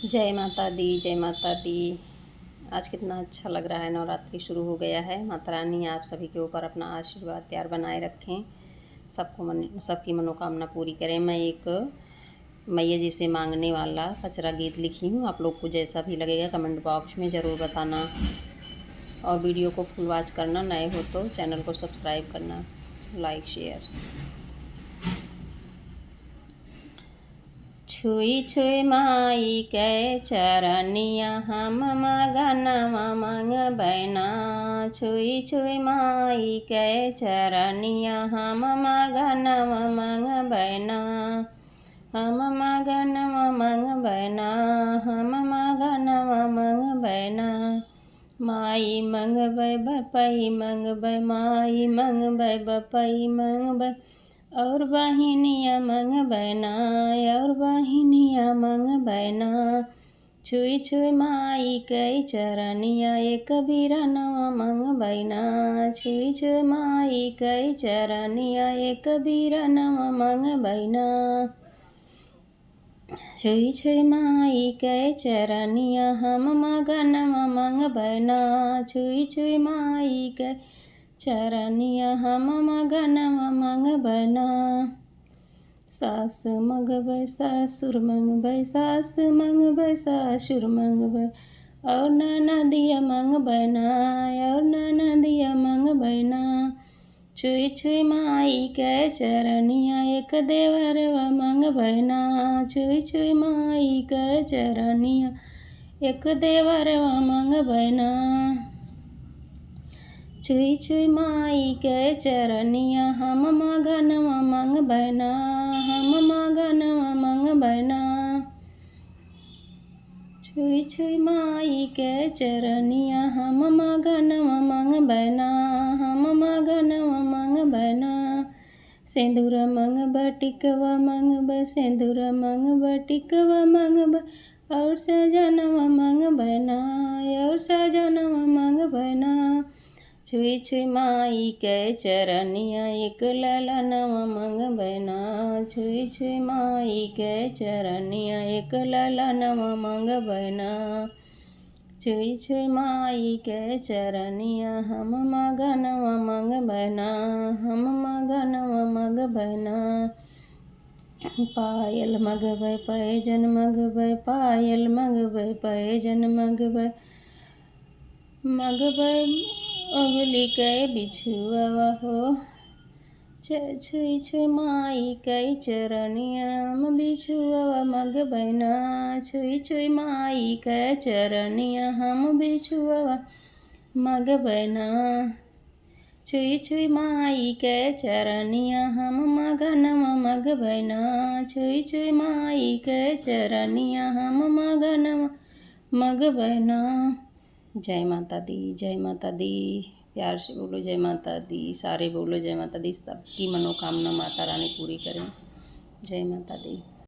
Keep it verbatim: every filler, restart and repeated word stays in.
जय माता दी, जय माता दी। आज कितना अच्छा लग रहा है, नवरात्रि शुरू हो गया है। माता रानी आप सभी के ऊपर अपना आशीर्वाद, प्यार बनाए रखें। सबको मन, सबकी मनोकामना पूरी करें। मैं एक मैया जी से मांगने वाला पचरा गीत लिखी हूँ। आप लोग को जैसा भी लगेगा, comment box में ज़रूर बताना। और video को full watch करना, नए हो तो channel को subscribe करना, like, share। छुई छुई माई के चरनिया, हम मगनवा मंगबै ना। छुई छुई माई के चरनिया, हम मगनवा मंगबै ना। हम मगनवा मंगबै ना, हम मगनवा मंगबै ना। माई मंगबै, बपई मंगबै, माई मंगबै, बपई मंगबै, और बहिनिया मंगबै ना, और बहिनिया मंगबै ना। छुई छुई माई के चरनिया, एक बीरनवा मंगबै ना। छुई छुई माई के चरनिया, एक बीरनवा मंगबै ना। छुई छुई माई के चरनिया, हम मगनवा मंगबै ना। छुई छुई माई के चरनिया, हम मगनवा मंगबै ना। सास मंगबै, ससुर मंगबै, सास मंगबै, ससुर मंगबै, और ननदिया मंगबै ना, और ननदिया मंगबै ना। छुई छुई माई के चरनिया, एक देवरवा मंगबै ना। छुई छुई माई के चरनिया, एक देवरवा मंगबै ना। छुई छुई माई के चरनिया, हम मगनवा मंगबै ना, हम मगनवा मंगबै ना। छुई छुई माई के चरनिया, हम मगनवा मंगबै ना, हम मगनवा मंगबै ना। सेंदुरा मंगबै, टिकवा मंगबै, सेंदुरा मंगबै, टिकवा मंगबै, और सजनवा मंगबै ना, और सजनवा मंगबै ना। छुई छुई माई के चरनिया, एक ललनवा मंगबै ना। छुई छुई माई के चरनिया, एक ललनवा मंगबै ना। छुई छुई माई के चरनिया, हम मगनवा मंगबै ना, हम मगनवा मंगबै ना। पायल मंगबै, पैजन मंगबै, पायल मंगबै, पैजन मंगबै, मंगबै उंगली के बिछुआ हो। छ-, छुई छुई माई के चरनिया, हम बिछुआ मंगबै ना। छुई छुई माई के चरनिया, हम बिछुआ मंगबै ना। छुई छुई माई के चरनिया, हम मगनवा मंगबै ना। छुई छुई माई के चरनिया, हम मगनवा मंगबै ना। जय माता दी, जय माता दी। प्यार से बोलो जय माता दी, सारे बोलो जय माता दी। सबकी मनोकामना माता रानी पूरी करें। जय माता दी।